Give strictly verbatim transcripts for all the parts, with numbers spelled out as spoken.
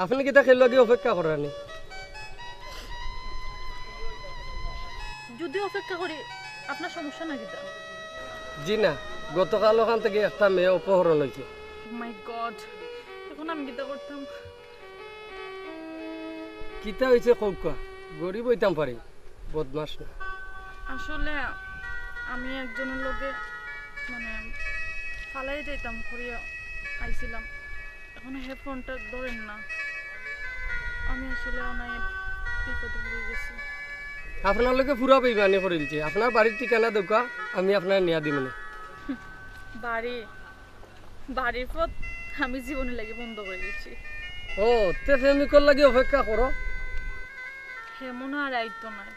আপনে কিতা কেউর লাগি অপেক্ষা কররা নি? যদি অপেক্ষা করি, আপনার সমস্যা না কিতা? জি না, গতকাল ওখান থাকি একটা মেয়ে অপহরণ অইছে। Oh my God, এখন আমি কিতা করতাম? কিতা অইছে কউক্কা, গরিব অইতাম পারি, বদমাশ না। আসলে আমি একজনর লগে মানে ফালাই যাইতাম করিয়া আইছিলাম, এখন হে ফোনটা ধরের না। আমি আসলে অনেক বিপদে পড়ি গেছি। আপনার লগে পুরা বেইমানি করিলছে। আপনার বাড়ির ঠিকানা দেউক্কা, আমি আপনারে নিয়া দিমুনে। বাড়ি? বাড়ির পথ আমি জীবনর লাগি বন্ধ করি দিছি। ও, তে প্রেমিকর লাগি অপেক্ষা করো। হে মনো আর আইতো নায়।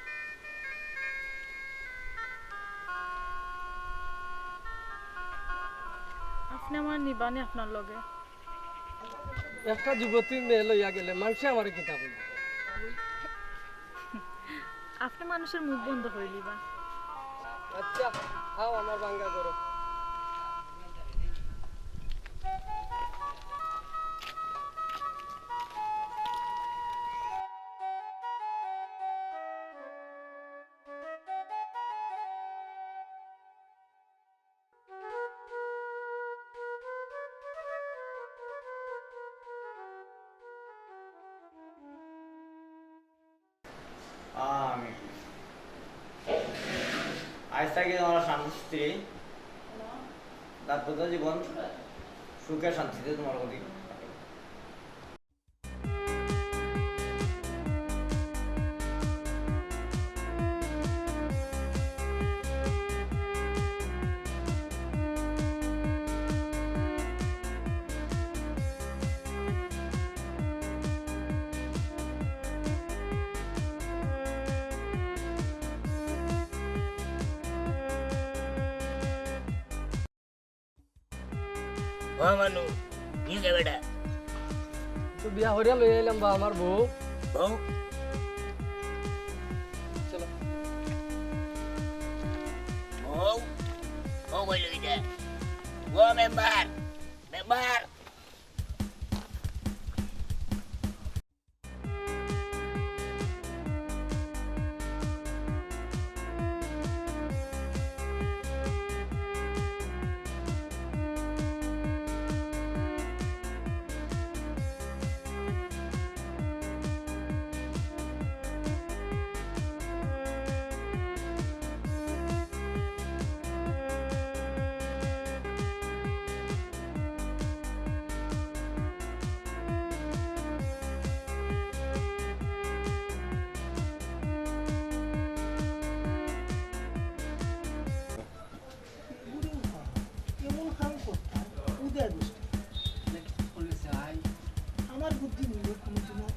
আপনে আমারে নিবা নি আপনার লগে? একটা যুবতী মেয়ে লইয়া গেলে মানষে আমারে কিতা কইবো? আপনে মানুষর মুখ বন্ধ করিলিবা। আচ্ছা, আও আমার ভাঙ্গা ঘরো। আমি আইজ থাকি তোমার শান্তি স্ত্রী, দাম্পত্য জীবন সুখে শান্তিতে তোমার অধীন। ও মানু, ই কে বেটা? তো বিয়া করিয়া লই আইলাম বা আমার বউ। বউ? চলো। বউ? বউ কই লই যা? ও মেম্বার, মেম্বার। এমন কাম করতাম, উদয় গোষ্ঠী। আমার বুদ্ধি নিয়ে কোনোদিনও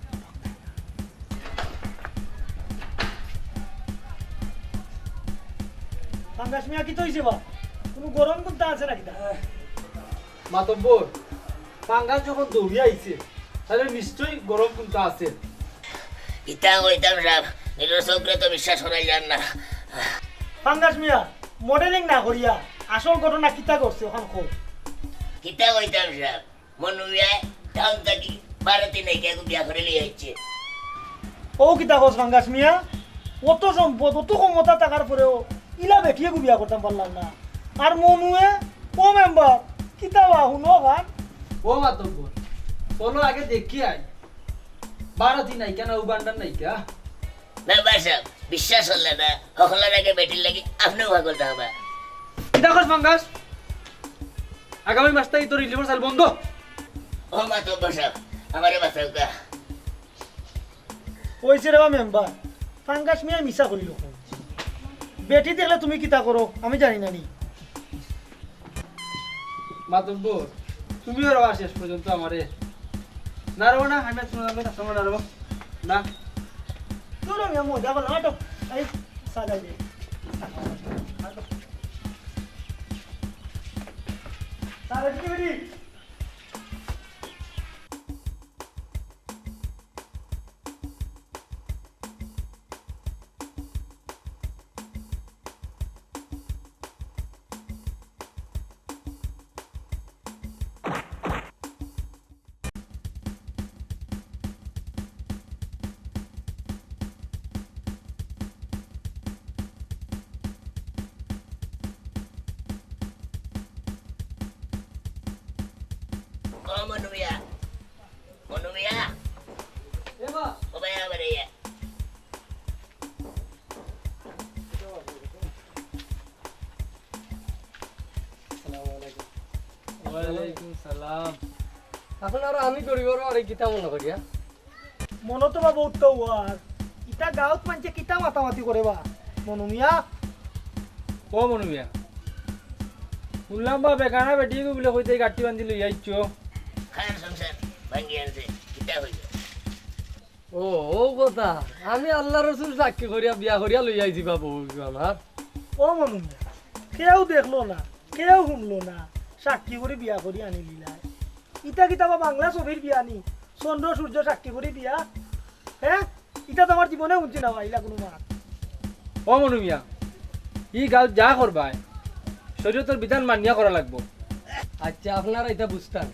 পাঙ্গাস মিয়া, কিতা অইছে বা? কোনো গরম কুন্তা আছে নাকি তা? মাতব্বর, পাঙ্গাস যখন দৌড়িয়া আইছে, তাইলে নিশ্চয়ই গরম কুন্তা আছে। কিতা কইতাম সাব, নিজর চউখরে তো বিশ্বাস করা যার না। পাঙ্গাস মিয়া, modeling না করিয়া আসল ঘটনা কিতা ঘটছে অখান কও। কিতা কইতাম সাব, মনু মিয়ায় টাউন থাকি ভারতী নায়িকাগু বিয়া করি লইয়া আইছে। ও কিতা কস পাঙ্গাস মিয়া? অত সম্পদ, অত ক্ষমতা থাকার পরেও ইলা বেটিগু বিয়া করতাম পারলাম না। আর মনুয়ে, ও মেম্বার, কিতা বা হুনো খান? ও মাতব্বর, চলো আগে দেখি আই। ভারতী নায়িকা না উগান্ডার নায়িকা? মেম্বার সাব, বিশ্বাস করলা না, হকলর আগে বেটির লাগি আপনেও পাগল থাকবা। কিতা কস পাঙ্গাস? আগামী মাস থাকি তোর রিলিফর চাইল বন্ধ। ও মাতব্বর সাব, আমারে বাঁচাউক্কা। অইছে রে বা মেম্বার, পাঙ্গাস মিয়ায় মিছা কইলো কই? বেটি দেখলে তুমি কিতা করো, আমি জানি না নি। মাতব্বর, তুমিও রওয়া শেষ পর্যন্ত আমারে। না রওয়া না, আমি আর তোমার লগে থাকতাম না, রওয়া। না। দূর আমি মজা করলাম, আটো। এই, সাদা দে। আটো। সাদা দিকে বেটি। ও ভাই, আমার এই আসসালামু আলাইকুম। ওয়ালাইকুম সালাম। আপনারা আমি গরিবর আরে কিতা মনে করিয়া? মনো তো বা বহুত তো ওয়ার। ইতা গাঁওত মানষে কিতা মাতামাতি করে বা? মনু মিয়া? ও মনু মিয়া, হুনলাম বা বেগানা বেটি এগু বুলে কইতে গাঁঠি বান্ধি লইয়া আইছো। খায়ের সংসার ভাঙ্গি আনছে, কিতা হইল? ও, ও কথা। আমি আল্লার রসুল সাক্ষী করিয়া বিয়া করিয়া লইয়া আইছি বাবু আমার। ও মনু মিয়া, কেউ দেখলো না, কেউ হুনলো না, সাক্ষী করি বিয়া করি আনি লিলায়। ইতা কিতা বা বাংলা ছবির বিয়া নি? চন্দ্র সূর্য সাক্ষী করি বিয়া? হ্যাঁ? ইতা তো আমার জীবনে হুনছি না বা ইলা কুনু মাত। ও মনু মিয়া, ই গাঁওত যা করবায়, শরীয়তর বিধান মানিয়া করা লাগবো। আচ্ছা, আপনারা ইতা বুঝতা না।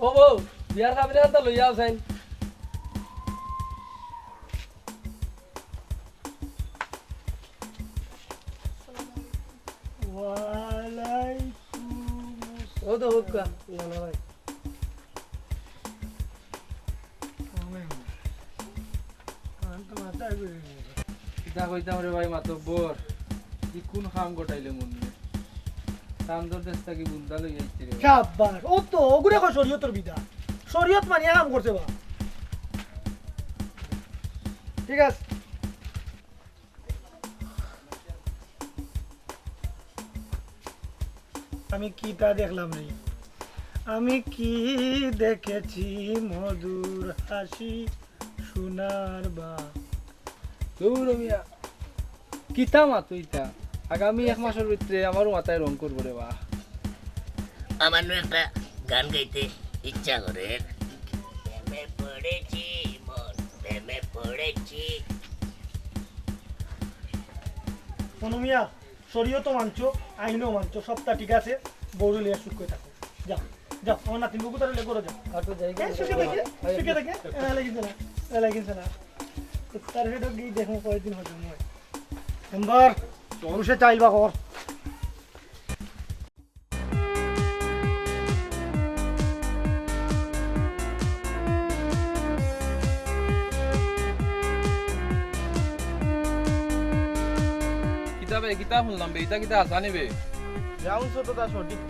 ও বউ, বিয়ার কাবিন আনতা লইয়া আও চাইন। ওয়ালাইকুম আসসালাম। ও তো হুক্কা, না, না ভাই। আমি তো মাথায় ঘুরে গেছে। কিতা কইতাম রে ভাই মাতব্বর, ই কুন কাম ঘটাইলে মনে? চান্দর দেশ থাকি বুন্দা লই আইছে রে ভাই। সাব্বাস, ও তো ওগুরে কয় শরীয়তর বিধান। শরীয়ত মানিয়া কাম করছে বা। ঠিক আছে। আমি কিতা দেখলাম রে? আমি কি দেখেছি মধুর হাসি সোনার বা। দৌড় মিয়া, কিতা মাতো ইতা? আগামী এক মাসর ভিতরে আমারও মাথায় রং করবো রে বা। আমার নু একটা গান গাইতে ইচ্ছা করে। প্রেমে পড়েছি মন, প্রেমে পড়েছি। মনু মিয়া, শরীয়তও মানছো, আইনও মানছো, সবটা ঠিক আছে, বউরে লইয়া সুখ করে থাকো। যাও, যাও, আমার নাতিন বুকু তার লেগো যাও। কাটো যাই গো। এ, সুখে থাকে, সুখে থাকে। এ, লাগিছে না, এ, লাগিছে না। তার হেডো গিয়ে দেখো কয়দিন হজম হয়। মেম্বার, তোর সে চাইল বা কর। কিতা বে, কিতা হুনলাম বে, ইতা কিতা হাছা নি বে? যা হুনছো তো তা সঠিক।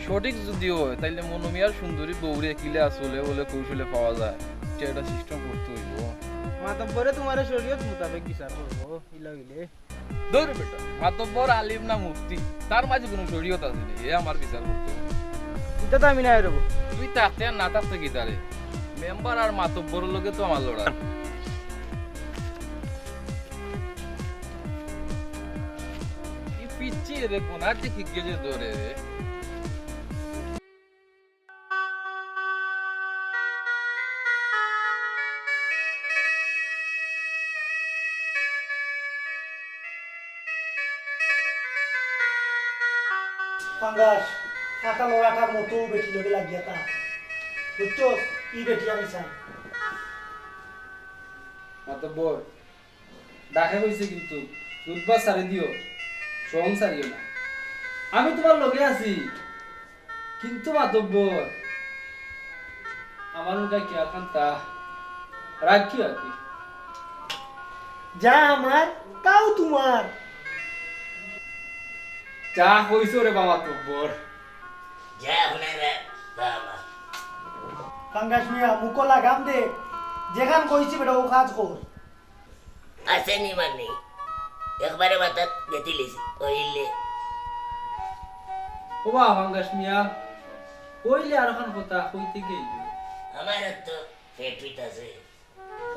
সঠিক যদি হয়, তাইলে মনু মিয়ার সুন্দরী বউরে কিলা চলে বলে কৌশলে পাওয়া যায়, ইটা একটা system করতে হইব। মাতব্বরে তোমারে শরীয়ত মোতাবেক বিচার করবো, ইলা হইলে। দৌড় বেটা, মাতব্বর আলিম না মুফতি, তার মাঝে কোনো শরীয়ত আছে নি? এ আমার বিচার করতো। ইটা তো আমি নাই রব। তুই থাকতে আর না থাকতে কিতা রে? মেম্বার আর মাতব্বর লগে তো আমার লড়াই। ই পিচ্ছি রে, কোনার দিকে গেছে ধরে রে। ফাঙ্গাস, আটা লড়াটার মতো বেটি লগে লাগিয়া তা। বুঝছস? ই বেটি আমি চাই। মাতব্বর, ডাকে কইছে কিন্তু, দুধ ভাত ছাড়ি দিও, সং ছাড়িও না। আমি তোমার লগে আছি, কিন্তু মাতব্বর, আমার লগে কি আর খান্তা রাখিও আর কি। যা আমার, তাও তোমার। যা কইছো রে বাবা তব্বর। যা হুনে রে বাবা। ফাঙ্গাস মিয়া, মুখো লাগাম দে। যেখান কইছি বেটা, ও কাজ কর। আছে নি মানি? একবারে মাথাত গেঁথি লিছি, কইলে। ও বা ফাঙ্গাস মিয়া, কইলে আর অখান কথা কইতে গেলে। আমার তো পেট পিত আছে।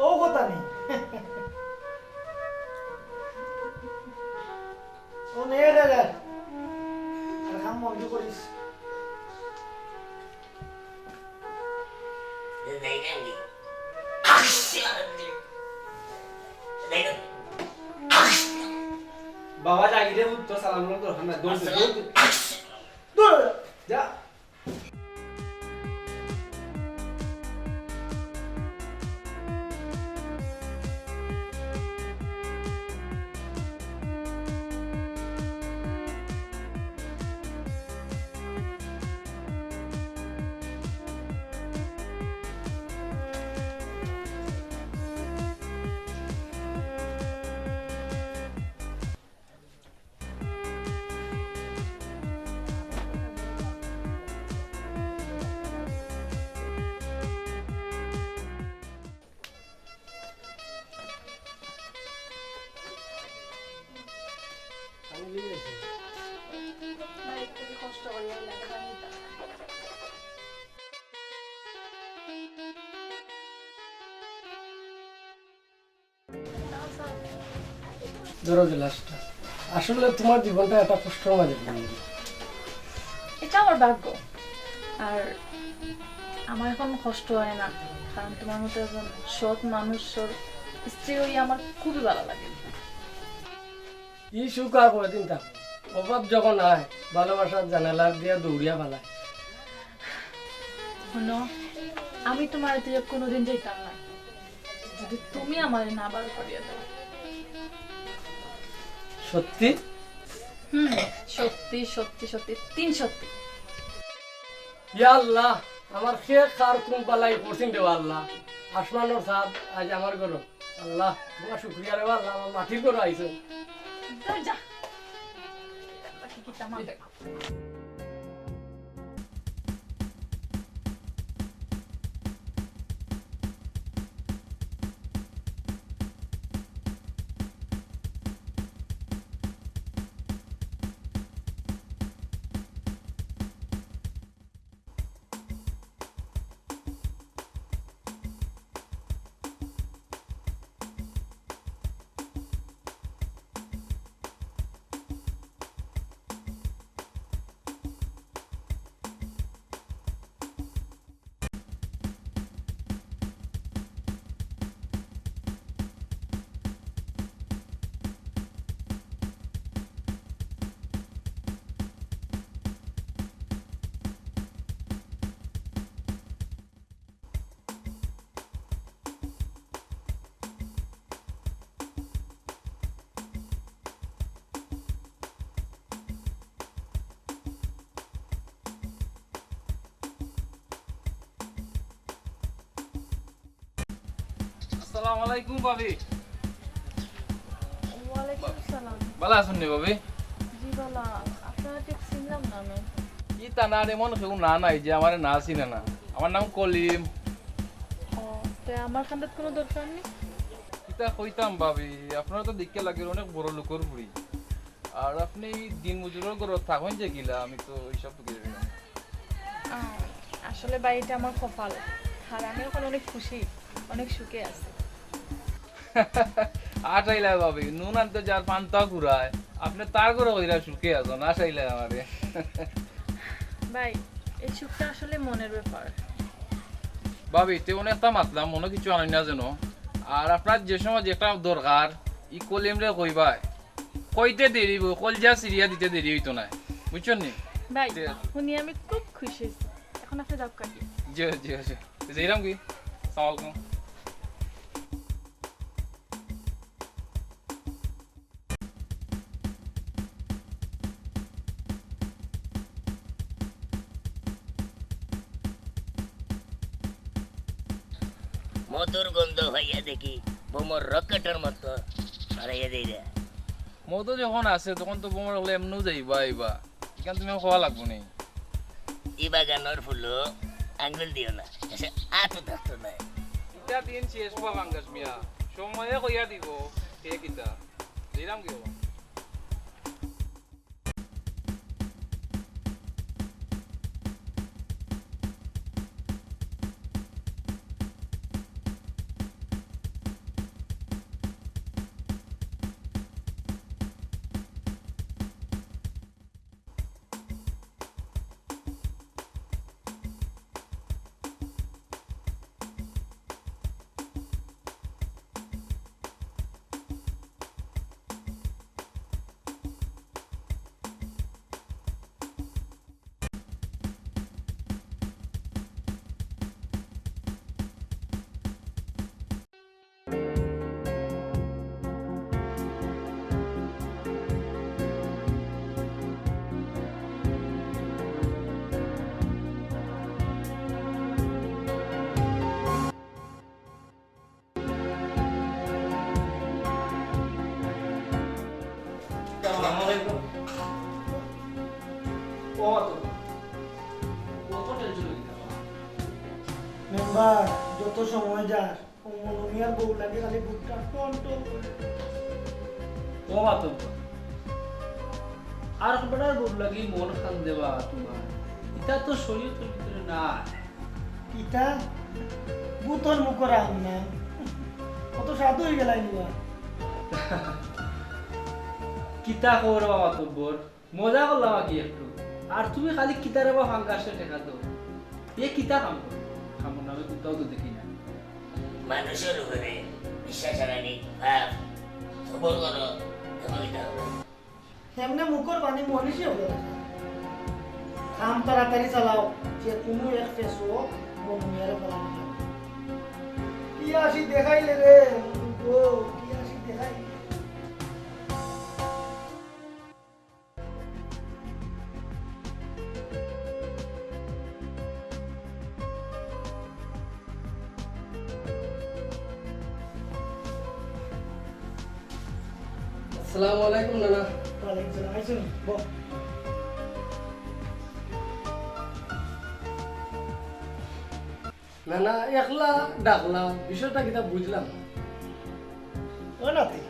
ও কথা নি। ও নে রে রে। আর খাম মন দি করিস। বাবা, জাগি রে, উঠ, তোর সালাম করার দরকার নাই। দৌড় দে, দৌড় দে। দৌড়। যা। ধরো গ্লাসটা। আসলে তোমার জীবনটা একটা কষ্টর মাঝে পড়ে গেল। এটা আমার ভাগ্য। আর আমার এখন কষ্ট হয় না, কারণ তোমার মতো একজন সৎ মানুষর স্ত্রী হইয়া আমার খুবই ভালো লাগে। এই সুখ আর কয়দিন থাকবো? অভাব যখন আয়, ভালোবাসার জানালার দিয়া দৌড়িয়া ফালায়। হুনো, আমি তোমার তুই কোনোদিন যাইতাম না, যদি তুমি আমারে না বার করিয়া দাও। সত্যি? হুম, সত্যি, সত্যি, সত্যি, তিন সত্যি। ইয়া আল্লাহ, আমার কে কার কুন বালাই করছইন রে আল্লাহ। আসমানর চাঁদ আইজ আমার ঘরো। আল্লাহ, তোমার শুকরিয়া রে আল্লাহ, আমার মাটির ঘরো আইছো। দূর যা। আল্লাহ, কি কিতা মাল। আসসালামু আলাইকুম ভাবি। ওয়ালাইকুম আসসালাম। ভালা আছইন নি ভাবি? জি ভালা, আপনারে ঠিক চিনলাম না আমি। ই তা না, এমন কেউ না নাই যে আমারে না চিনে না। আমার নাম কলিম। ও, তে আমার কান্দাত কুনু দরকার নি? কিতা কইতাম ভাবি, আপনারে তো দেখিয়া লাগের অনেক বড় লোকর ফুড়ি। আর আপনে ই দিন মজুরর ঘরো থাকইন যে কিলা, আমি তো হিসাব করি না। আহ, আসলে ভাই, ইটা আমার কপাল। আর আমি অখন অনেক খুশি, অনেক সুখে আছি। আশাইলা ভাবি, নুন আনতে যার পান্তা ফুরায়, আপনে তার ঘরো কইরা সুখে আছইন, আশাইলা আমারে। ভাই, এই সুখটা আসলে মনের ব্যাপার। ভাবি, তে অনেকটা মাতলাম, মনো কিছু আনইন না যেন। আর আপনার যে সময় যেটা দরকার, ই কলিমরে কইবায়, কইতে দেরি অইবো, কলজা ছিড়িয়া দিতে দেরি অইতো নায়, বুঝছইন নি? ভাই, তে- হুনি আমি খুব খুশি অইছি। অখন আপনে যাউক্কা গি। জি, জি, জি। যাইরাম গি? আসসালামু আলাইকুম। মধুর গন্ধ পাইয়া দেখি বোমর রকেটর মতো বাড়াইয়া দেই রে। মধু যখন আছে, তখন তো বোমর অকলে এমনেউ যাইবা আইবা। ইখান তুমি কওয়া লাগবো নি। ই বাগানর ফুলো আঙ্গুল দিও না, শেষে আতও থাকতো নায়। ইটা দিন শেষ বা পাঙ্গাস মিয়া, সময়ে কইয়া দিবো কে কিতা। যাইরাম গি বা। আসসালামু আলাইকুম। ও তো, কত টেনশন অইছে? মেম্বার, যত সময় যার, ও মনু মিয়ার বউর লাগি খালি বুকটা টন টন করে। ও মা তো, আর বেটার বউর লাগি মন কান্দে বা তুমার? ইটা তো শরীয়তর ভিতরে নাই। ইটা ভূতর মুখর আম না। কত সাধু অই গেলায় নি বা। কিতা খবর বা মাতব্বর? মজা করলাম আর কি একটু। আর তুমি খালি কিতারে বা ফাঙ্গাসে টেকা দেও। এ কিতা কাম করো? কামর নামে কুন্তাও তো দেখি না। মানুষর উপরে বিশ্বাস হারানি পাপ। সবর করো, দেখো কিতা অয়। এমনে মুখর বাণী মনীষী অইবো। কাম তাড়াতাড়ি চালাও, যে কুনু এক ফেসো মনু মিয়ারে ফালানি। কি আসি দেখাইলে রে, ও, কি আসি দেখাইলে। আসসালামু আলাইকুম নানা। ওয়ালাইকুম সালাম। আইসুন, বও। নানা, একলা ডাকলাম, বিষয়টা কিতা বুঝলাম না। ও নাতি,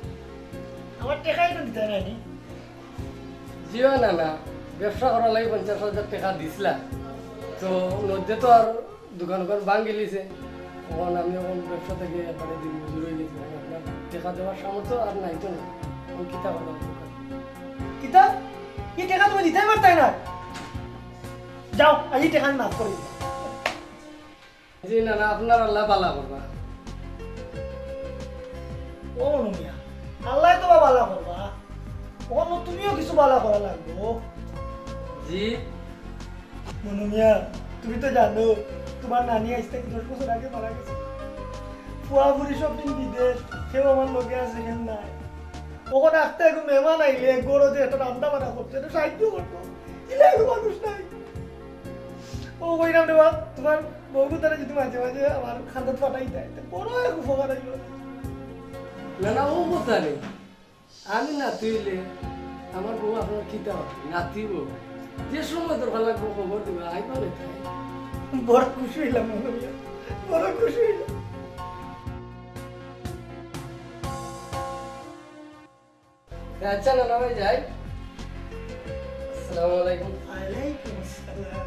আমার টেকা ইটা দিতায় নায়নি? জি অয় নানা, ব্যবসা করার লাগি পঞ্চাশ হাজার টেকা দিছলা, তো নদ্দে তো আর দোকান উকান ভাঙ্গিলিছে। অখন আমি অখন ব্যবসা থাকি একবারে দিন মজুর অইগেছি, অখন আপনার টেকা দেওয়ার সামর্থ্য আর নাই তো না। অখন কিতা করতাম? কিতা? ই টেকা তুমি দিতায় পারতায় না? যাও, আইজ ই টেকা আমি মাফ করি দিলাম। জি নানা, আপনার আল্লায় ভালা করবা। ও মনু মিয়া, আল্লায় তো বা ভালা করবা, অখন তুমিও কিছু ভালা করা লাগবো। জি। মনু মিয়া, তুমি তো জানো, তুমার নানি আইজ থাকি দশ বছর আগে মারা গেছে। ফুয়া ফুরি সব দিন বিদেশ, কেউ আমার লগে আছে, কেউ নাই। অখন আখতা এগু মেহমান আইলে, ঘরো যে একটা রান্দা বাড়া করতো, ইটা সাহায্য করতো। ইলা এগু মানুষ নাই। ও কইরাম রে বাপ, তুমার বউগুতারে যদি মাঝে মাঝে আমার খান্দাত পাঠাইতায়, তে বড় এক উপকার অইলো। না, না, ও কথা নাই। আমি নাতি অইলে আমার বউ আপনার কিতা অইবো? নাতি বউ। যে সময় দরকার লাগবো খবর দিবা, আইবা নে তাই। বড় খুশি অইলাম মনু মিয়া, বড় খুশি অইলাম। আচ্ছা, নানা ভাই, যাই। আসসালামু আলাইকুম। ওয়ালাইকুম আসসালাম।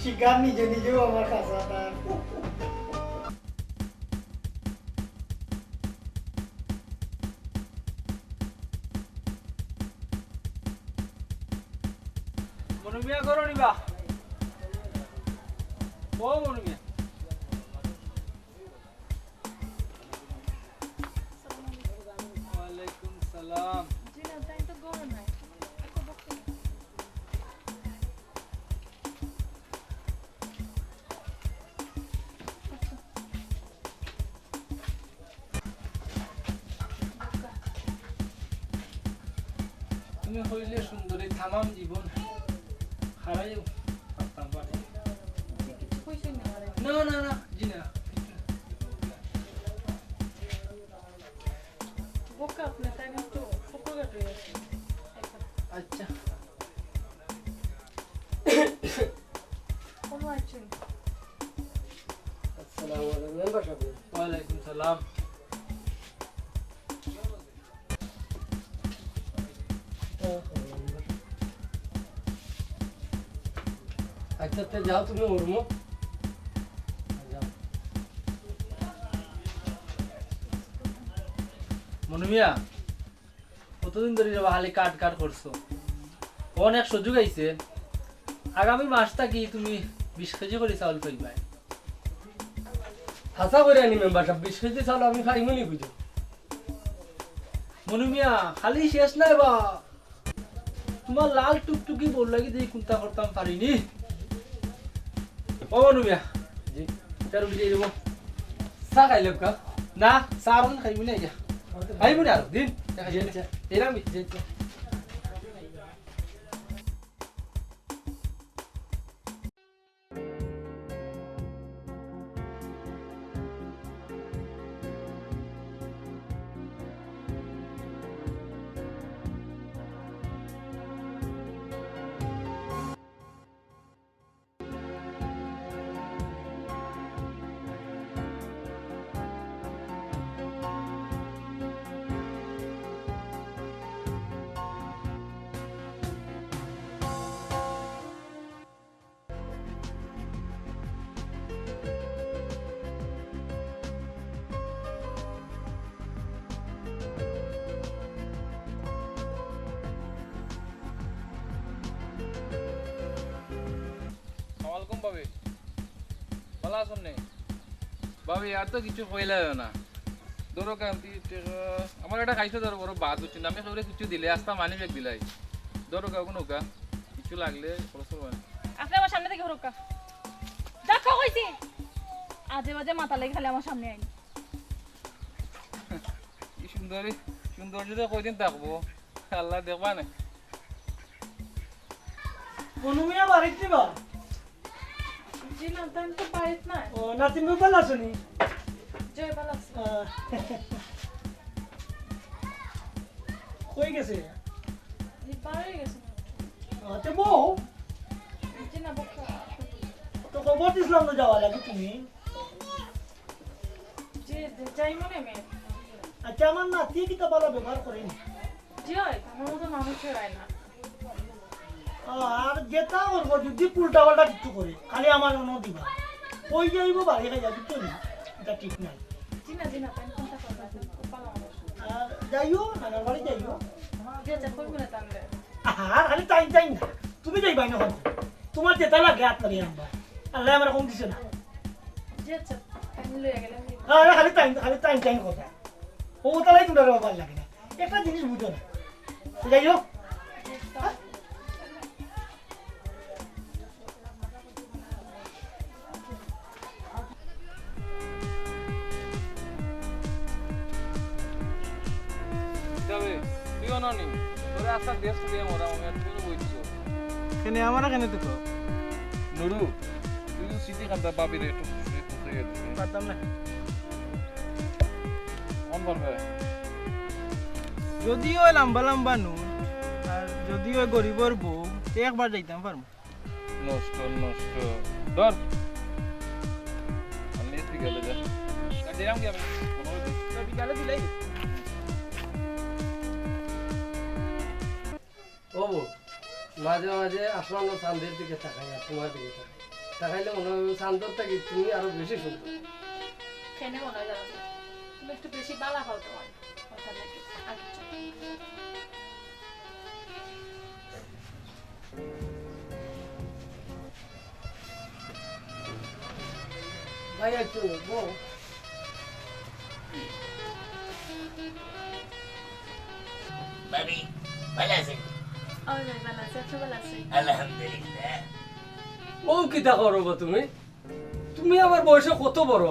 শিকার নিজে নিজেও আমার কাছে। মনু মিয়া, ঘরো নি বা? ও মনু মিয়া। ওয়ালাইকুম সালাম। জি না, তাই তো ঘরো নাই। তুমি অইলে সুন্দরী, তামাম জীবন হারাইও পারতাম পারি। না, না, না, জি না। বোকা আপনি, তাই না? একটু ফুকো কাটে। আচ্ছা। কেমন আছেন? আসসালামু আলাইকুম, মেম্বার সাহেব। ওয়ালাইকুম সালাম। আচ্ছা, তে যাও তুমি ওর মুখ। যাও। মনু মিয়া, কতদিন ধরি রে বা খালি কাট কাট করছো। অখন এক সুযোগ আইছে, আগামী মাস থাকি তুমি বিশ কেজি করি চাউল পাইবায়। হাছা কইরা নি মেম্বার সাব, বিশ কেজি চাউল আমি পাইমু নি বুঝো? মনু মিয়া, খালি শেষ নায় বা, তুমার লাল টুকটুকি বউর লাগি যে কুন্তা করতাম পারি নি। ও মনু মিয়া, জি। তার বুঝে দেবো। চা খাইলে কা? না, চা আর খাইবো না, যা। খাইবো না আর দিন। জি, আচ্ছা। এরাম জি, আচ্ছা। ভালা আছইন নি? ভাবি, আর তো কিছু কইলাইও না। ধরো কা, আনতি টেকা, আমার একটা খাইছো ধরো, বড় বাদ বুঝছি না, আমি কেউরে কিছু দিলে, আস্তা মানি ব্যাগ দিলাই। ধরো কা, কোনো কা, কিছু লাগলে খরচ করবা না। আপনি আমার সামনে থাকি হরুক্কা। দেখো কইছি। আজে বাজে মাতাল লাগি খালি আমার সামনে আইন। কি সুন্দরী, সুন্দর যদি কয়দিন থাকবো, আল্লায় দেখবা না। বনু মিয়া বাড়িত নি বা? জি না, তাইন তো বাড়িত নাই। ও, নাতিন বউ ভালা আছো নি? জি, ভালা আছি। আহ, কই গেছে? জি, বাড়ি গেছে। আহ, তে বউ? জি না, বউ। তো খবর দিছলাম না যাওয়া লাগি তুমি? জি, জি, যাইমু নে মি। আচ্ছা, আমার নাতি কিতা ভালা ব্যবহার করে নি? জি অয়, আমার মতো মানুষ অয় না। আর যেটা করবো, যদি উল্টা পাল্টা কিছু করে, খালি আমার অনো দিবা। কই যাইবো বাড়ি খাই যাবি তো না, এটা ঠিক নাই। জি না, জি না, তাইন চিন্তা করবা না, তাইন খুব ভালা মানুষ। আর যাইও, নানার বাড়ি যাইও। জি আচ্ছা, কইমু না তাইলে। আর খালি টাইম টাইম না, তুমি যাইবায় না হয়তো। তোমার যেটা লাগে হাত লাগে আনবা। আল্লায় আমারে কম দিছে না। জি আচ্ছা, তাইন লইয়া গেলে আমি আর খালি টাইম, খালি টাইম টাইম কথা। ও তালাই তোমরা ভালা লাগে না। একটা জিনিস বুঝো না। তো যাই হোক। যাবে, তুই অনানি। তোরে আস্তা দেশ দিয়ে মরা, আমি আর তুই বইছো। কেনে, আমারে কেনে তুই কও? নুরু, তুই তো সিটি খান্তা ভাবিরে একটু খুশি খুশি হয়ে দিবি। পারতাম না। মন পারবে? যদিও লম্বা লম্বা নোট, আর যদিও গরিবর বউ, তে একবার যাইতাম পারমু। নষ্ট, নষ্ট। ধর। আমি একটু গেলে যা। আর দিলাম কি আমি? মনে হয় তো বিকালে দিলাই। ও বউ, মাঝে মাঝে আসমানর চান্দের দিকে তাকাই আর তোমার দিকে তাকাই। তাকাইলে মনে হয় ওই চান্দর থাকি তুমি আরো বেশি সুন্দর। কেনে মনে হয় জানো তো? তুমি একটু বেশি বালা হও তোমার কথা লাগে। আর কিচ্ছু না। ভাই, একটু বউ। ভাবি, ভালা আছইন? ওই ভাই, ভালা আছি, আপনি ভালা আছেন? আলহামদুলিল্লাহ। ও কিতা করো গো তুমি? তুমি আমার বয়সে কত বড়,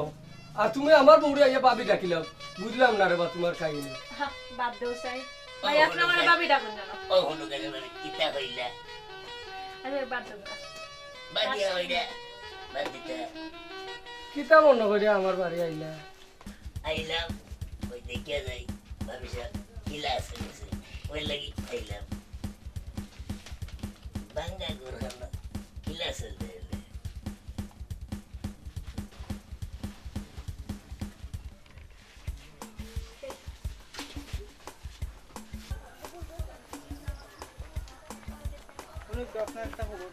আর তুমি আমার বউরে আইয়া ভাবি ডাকিলাও। বুঝলাম না রে বা তোমার কাহিনী। হা, বাদ দেও সাই। ও, ভাই, আপনি হলো আমার ভাই। ভাবি ডাকুন জানো। ও, হলো গেলে মানে কিতা হইলা? আরে, বাদ দেও না। বাদ দিয়া হইলা। বাদ দিতে। কিতা মনে করি আমার বাড়ি আইলা? আইলাম, ওই দেখিয়া যাই, ভাবিসাব কিলা আছে গেছে, ওই লাগি আইলাম। ভাঙ্গা ঘরখানো কিলা চলতে হইলে। অনেক দরকার একটা খবর।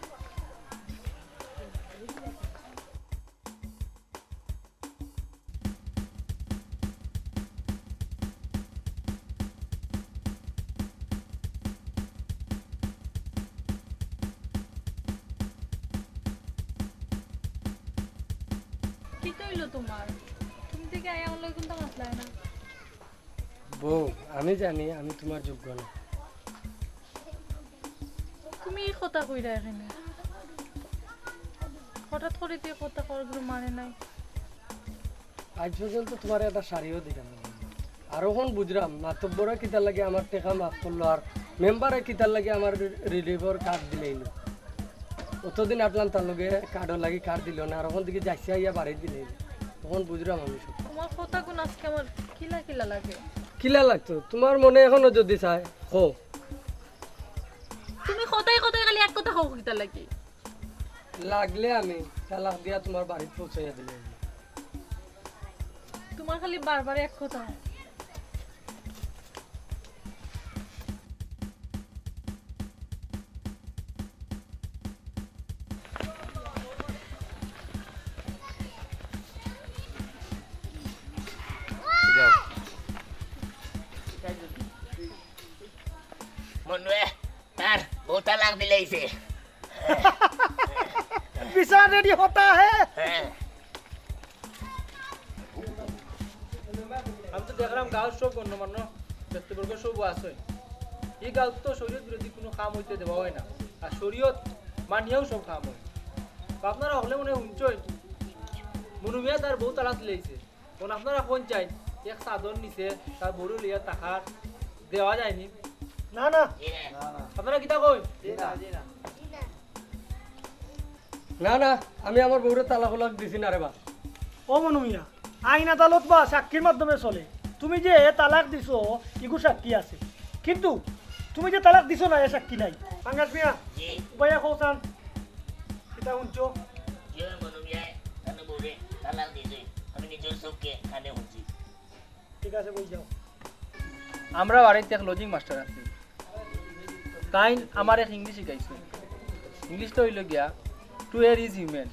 কিতা অইলো তোমার? তুমি দেখি আইয়া আমার লগে কুন্তা মাতলায় না। বউ, আমি জানি আমি তোমার যোগ্য না। তুমি ই কথা কইরায় কেনে? হঠাৎ করি তো ই কথা কওয়ার কোনো মানে নাই। আইজ পর্যন্ত তোমারে একটা শাড়িও দিলাম না। আর অখন বুঝরাম, মাতব্বরে কিতার লাগি আমার টেকা মাফ করলো, আর মেম্বারে কিতার লাগি আমার রি-, রিলিফর কার্ড দিলাইলো। অতদিন আটলাম তার লগে কার্ডর লাগি কার্ড দিলো না, আর অখন দেখি যাইছে আইয়া বাড়ি দিলাইলো। অখন বুঝরাম আমি সব। তোমার কথাগুন আজকে আমার কিলা কিলা লাগে। কিলা লাগতো? তোমার মনে এখনো যদি চায়, কও। তুমি কথায় কথায় খালি এক কথা কও কিতার লাগি? লাগলে আমি তালাক দিয়া তোমার বাড়িত পৌঁছাইয়া দিলাইমু। তোমার খালি বারবার এক কথা। যাও। মনুয়ে, তার বউ তালাক দিলাইছে। বিচার রেডি হতা হে। হ্যাঁ। দেখলাম গাঁওর সব গণ্যমান্য ব্যক্তিবর্গ সব আছইন। ই গাঁওত তো শরীয়ত বিরোধী কুনু কাম অইতে দেওয়া অয় না, আর শরীয়ত মানিয়াউ সব কাম অয়। তো আপনারা হকলে মনে অয় হুনছইন, মনু মিয়ায় তার বউ তালাক দিলাইছে। অখন আপনারা কইন চাইন, এক চাদর নিচে তার বউরে লইয়া থাকার দেওয়া যায়নি? না, না। আপনারা কিতা কইন? না, না, আমি আমার বউরে তালাক উলাক দিছি না রে বা। ও মনু মিয়া, আইন আদালত বা সাক্ষীর মাধ্যমে চলে। তুমি যে তালাক দিছো, ইগু সাক্ষী আছে, কিন্তু তুমি যে তালাক দিছো না, এ সাক্ষী নাই। পাঙ্গাস মিয়া, জি। উবাইয়া কও চাইন, কিতা হুনছো? জি, মনু মিয়ায় তান বউরে তালাক দিছে, আমি নিজর চউখে কানে হুনছি। ঠিক আছে, কই যাও। আমরা বাড়িত এক লজিং মাস্টার আছি, তাইন আমারে এক ইংলিশ শিখাইছইন। ইংলিশটা অইলো গিয়া, "To err is human,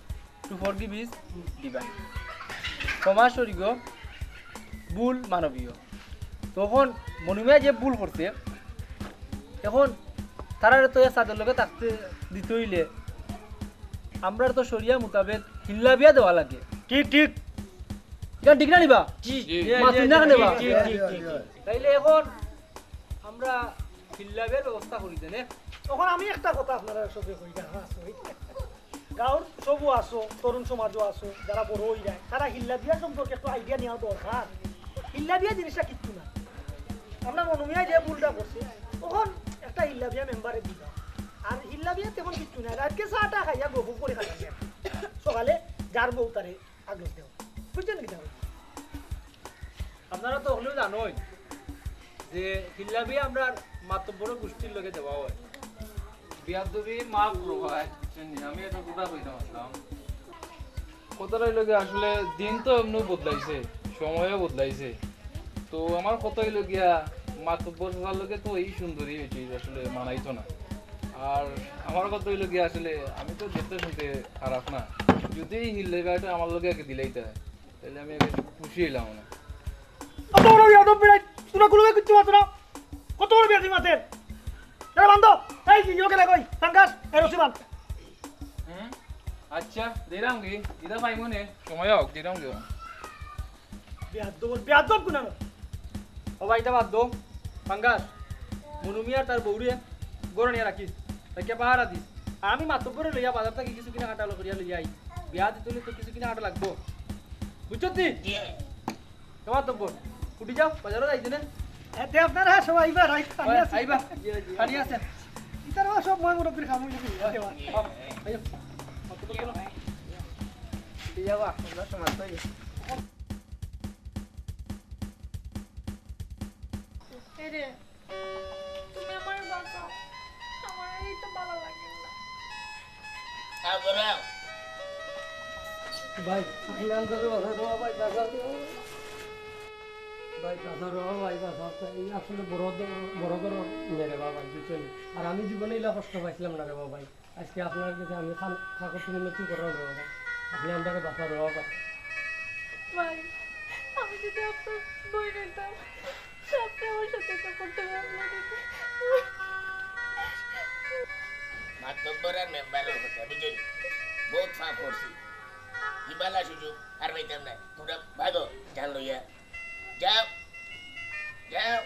to forgive is divine।" ক্ষমা স্বর্গীয়, ভুল মানবীয়। তো অখন মনু মিয়ায় যে ভুল করছে, অখন তারারে তো এক চাদর লগে থাকতে দিতে অইলে আমরার তো শরিয়া মোতাবেক হিল্লা বিয়া দেওয়া লাগে। ঠিক, ঠিক। ইখান ঠিক না নি বা? জি। জি। মাতুন না কেনে বা? জি, জি, জি, জি। তাইলে অখন আমরা হিল্লা বিয়ার ব্যবস্থা করি দেনে। অখন আমি একটা কথা আপনারা সবে কই, গাঁওর সবউ আছো, তরুণ সমাজও আছো, যারা বড় অইরা, তারা হিল্লা বিয়া সম্পর্কে একটু idea নেওয়া দরকার। হিল্লা বিয়া জিনিসটা কিচ্ছু না। আমরা মনু মিয়ায় যে ভুলটা করছে, অখন একটা হিল্লা বিয়া মেম্বারে দিবা। আর হিল্লা বিয়া তেমন কিচ্ছু না, রাইতকে চাটা খাইয়া গফ গফ করি খাইয়া সকালে যার বউ তারে আগলো দেও। বুঝছইন কিতা? আপনারা তো হকলেউ জানইন যে হিল্লা বিয়া আমরার মাতব্বর গুষ্টির লগে দেওয়া অয়। বিয়াদবি মাফ করবা, বুঝছইন নি? আমি একটা কথা কইতাম আছলাম। কথাটা অইলো গিয়া, আসলে দিন তো এমনেউ বদলাইছে, সময়ও বদলাইছে। তো আমার কথা অইলো গিয়া, মাতব্বর চাচার লগে তো ই সুন্দরী অইছে, আসলে মানাইতো না। আর আমার কথা অইলো গিয়া, আসলে আমি তো দেখতে শুনতে খারাপ না, যদি ই হিল্লা বিয়াটা আমার লগে আগে দিলাইতা, তাইলে আমি আগে খুশি অইলাম না। কত বড় বিয়াদব বেটাইন, তোরা কুনু কিচ্ছু মাতো না। কত বড় বিয়াদবি মাতের। এরে বান্ধ, এই কি, ইও গেলে কই? পাঙ্গাস, এ রশি বান্ধ। হুম? আচ্ছা, দিরাম কি? ইতা পাইমু নে। সময় হোক, দিরাম কি? বেয়াদ্দব, বেয়াদ্দব কুনানো। ও ভাই, ইতা বাদ দেও। পাঙ্গাস, মনু মিয়া আর তার বউরে ঘরো নিয়া রাখিস। রাখিয়া পাহারা দিস। আর আমি মাতব্বরে লইয়া বাজার থাকি কিছু কিনাকাটা করিয়া লইয়া আই। বিয়া দিতে অইলে তো কিছু কিনাকাটা লাগবো। বুঝছত নি? জি। ও মাতব্বর, উঠি যাও, বাজারো যাইতে না? এতে আপনারা সব আইবা, রাইত খালি আছে। আইবা। খালি আছে। ইতারা সব ময় মুরব্বির কাম অইলো কি? আইও। মাতব্বর চলো। উঠি যাবা, আমরা সমাজ পাই। এরে, তুমি আমারে বাঁচাও, আমার এই তো ভালা লাগে না। হ্যাঁ, বলো। ভাই, আমি আন্দাজে বাঁচাও রে ভাই, বাঁচাও রে। ভাই, বাঁচাও রে ভাই, বাঁচাও। এই আসলে বড় দ-, বড় ঘরর মেয়ে রে ভাই, বুঝছো নি? আর আমি জীবনে ইলা কষ্ট পাইছিলাম না রে ভাই। আজকে আপনার কাছে আমি খান-, কাকতি মিনতি করলাম রে বাবা। আপনি আমরারে বাঁচাও রে বাবা। ভাই, আমি যদি আপনার বইন অইতাম, তে আপনি আমার সাথে এটা করতে পারলেন না। মাতব্বর আর মেম্বারর কথা, বুঝলি? বহুত পাপ করছি। ই বালা সুযোগ আর পাইতাম না। তোমরা ভাগো, জান লইয়া। যাও। যাও।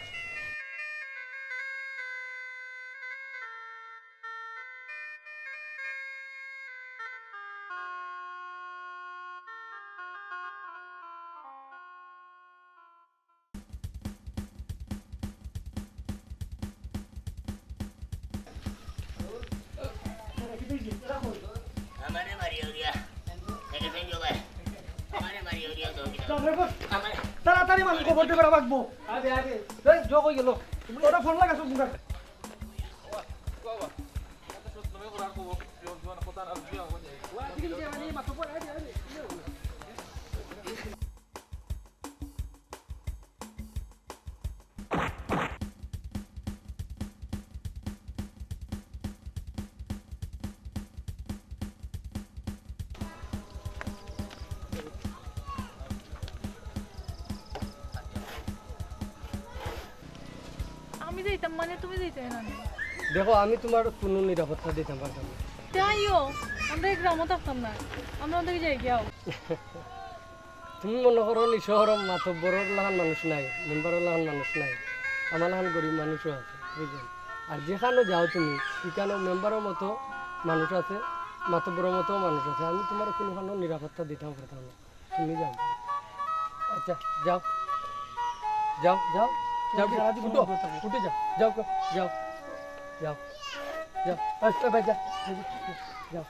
আমারে মারিও গিয়া। দেখে ফেললো ভাই। আমারে মারিও গিয়া তো। আমারে তাড়াতাড়ি মানুষ খবর দিবার লাগবো। আবে, আবে। এই, জো কই গেল? ওটা ফোন লাগাছো মুখে। আমি যাইতাম মানে তুমি যাইতায় না নি? দেখো, আমি তোমার কোনো নিরাপত্তা দিতাম পারতাম না। তে আইও, আমরা এই গ্রামো থাকতাম না, আমরা ওদিকে যাই গিয়াও। তুমি মনো করো নি শহরো মাতব্বরর লাখান মানুষ নাই, মেম্বারর লাখান মানুষ নাই, আমার লাখান গরিব মানুষও আছে, বুঝলে? আর যেখানো যাও তুমি, ইখানো মেম্বারর মতো মানুষ আছে, মাতব্বরর মতো মানুষ আছে। আমি তুমার কুনুখানো নিরাপত্তা দিতাম পারতাম না। তুমি যাও। আচ্ছা, যাও। যাও, যাও। যাও, সারাদিন উঠো, উঠো যাও। যাও, যাও, যাও। যাও। আচ্ছা, ভাই, যাও। যাও।